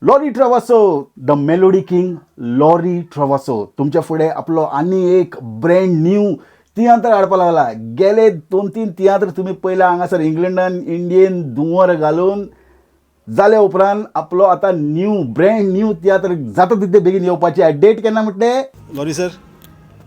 Lorry Travasso, the melody king Lorry Travasso तुमच्या फुडें आपलो आनी एक ब्रँड न्यू तियात्र हाडपाक लागला. गेले दोन तीन तियात्र तुमी पयले हांगासर इंग्लंडान इंडियेन धुंवर घालून जाल्या उपरांत आपलो आतां न्यू ब्रँड न्यू तियात्र जाता तितले बेगीन येवपाची. डेट केन्ना म्हटलें? लॉरी सर,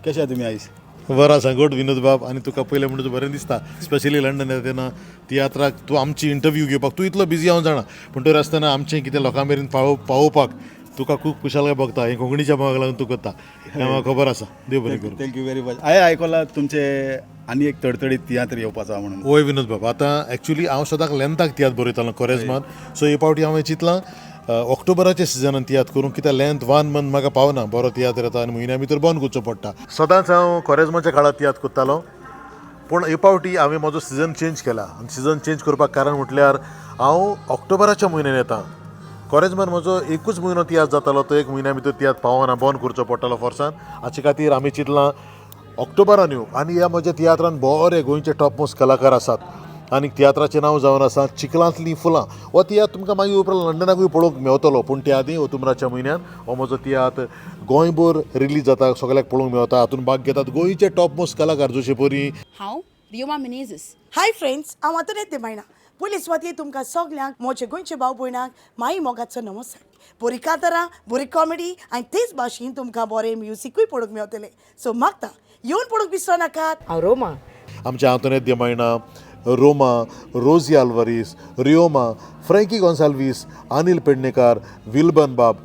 कशे आहा तुमी आयज? बरो आसा, गोड विनोद बाब. आनी तुका पयलें म्हणून बरें दिसता, स्पेशली लंडन येता तेन्ना तियात्राक तूं आमची इंटरव्यू घेवपाक तूं इतलो बिजी हांव जाणा, पूण तर आसतना आमचें कितें लोकां मेरेन पावोवपाक तुका खूब खुशालकाय भोगता. हें कोंकणीच्या मोगाक लागून तूं करता हें म्हाका खबर आसा. देव बरें करूं. Thank you very much. हांवें आयकलां तुमचे आनी एक तडतडीत तियात्र येवपाचो आहा म्हणून. वय विनोद बाब, आतां एक्चुली हांव सदांच लेंथाक तियात्र बरयतालो कोरेजमान. सो हे फावटी हांवें चिंतलां ऑक्टोबराच्या सिजनान तियात्र करूंक, कित्याक लेंथ वन मंथ म्हाका पावना. बरो तियात्र येता आनी म्हयन्या भितर बंद करचो पडटा. सदांच हांव कोरेजमाच्या काळार तियात्र करतालो, पूण हे फावटी हांवें म्हजो सिजन चेंज केला. आनी सिजन चेंज करपाक कारण म्हटल्यार हांव ऑक्टोबराच्या म्हयन्यान येता. कोरेजमान म्हजो एकूच म्हयनो तियात्र जातालो, तो एक म्हयन्या भितर तियात्र पावना, बंद करचो पडटालो फोर्सान. हाचे खातीर आमी चिंतलां ऑक्टोबरान येवंक. आनी ह्या म्हज्या तियात्रान बरे गोंयचे टॉप मोस्ट कलाकार आसात आनी तियात्राचें नांव जावन आसा चिखलांतलीं फुलां. हो तियात्र तुमकां मागीर उपरांत लंडनाकूय पळोवंक मेवतलो, पूण त्या आदीं ओतुमराच्या म्हयन्यान हो म्हजो तियात्र गोंयभर रिलीज जाता, सगळ्याक पळोवंक मेवता. हातूंत भाग घेतात गोंयचे टॉप मोस्ट कलाकार जशे परी हांव रियोमा मिनेझीस. हाय फ्रेंड्स, हांव आंतोनेत दिमायणा. पयली सुवातेर तुमकां सगल्यांक म्हजे गोंयचे भाव भयणांक माई मोगाचो नमस्कार. बरी कांतारां, बरी कॉमेडी आनी तेच भाशेन तुमकां बरें म्युजिकूय पळोवंक मेवतलें. सो मागता येवन पळोवंक विसरो नाकात. हांव रोमा. आमचे आंतोनेत दिमायणा, रोमा, रोजी आल्वारीस, रियोमा, फ्रँकी गोन्साल्वीस, अनिल पेडणेकार, विल्बन बाब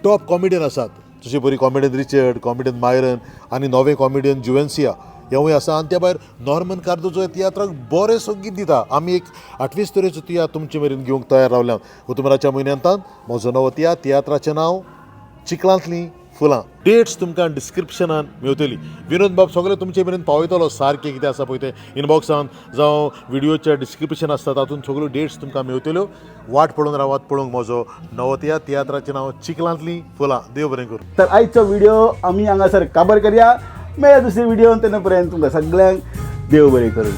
टॉप कॉमेडियन आसात. जशे परी कॉमेडियन रिचर्ड, कॉमेडियन मायरन आनी नवे कॉमेडियन जुवेन्सिया हेवूय आसा. आनी त्या भायर नॉर्मन कार्दोजो तियात्राक बरें संगीत दिता. आमी एक आठवीस तरेचो तियात्र तुमचे मेरेन घेवंक तयार रावल्यात उतमराच्या म्हयन्यांत. म्हजो नवो तियात्र, तियात्राचें नांव चिखलांतलीं फुलां. डेट्स तुमकां डिस्क्रिप्शनान मेवतली. विनोद बाब सगळें तुमचे मेरेन पावयतलो. सारकें कितें आसा पळय तें इनबॉक्सान जावं व्हिडियोचे डिस्क्रिप्शन आसता, तातूंत सगळ्यो डेट्स तुमकां मेवतल्यो. वाट पळोवन रावात पळोवंक म्हजो नवो तियात्र. तियात्राचें नांव चिखलांतलीं फुलां. देव बरें करूं. तर आयचो व्हिडिओ आमी हांगासर काबर करया. मेळया दुसरे व्हिडिओ, तेन्ना पर्यंत तुमकां सगळ्यांक देव बरें करूं.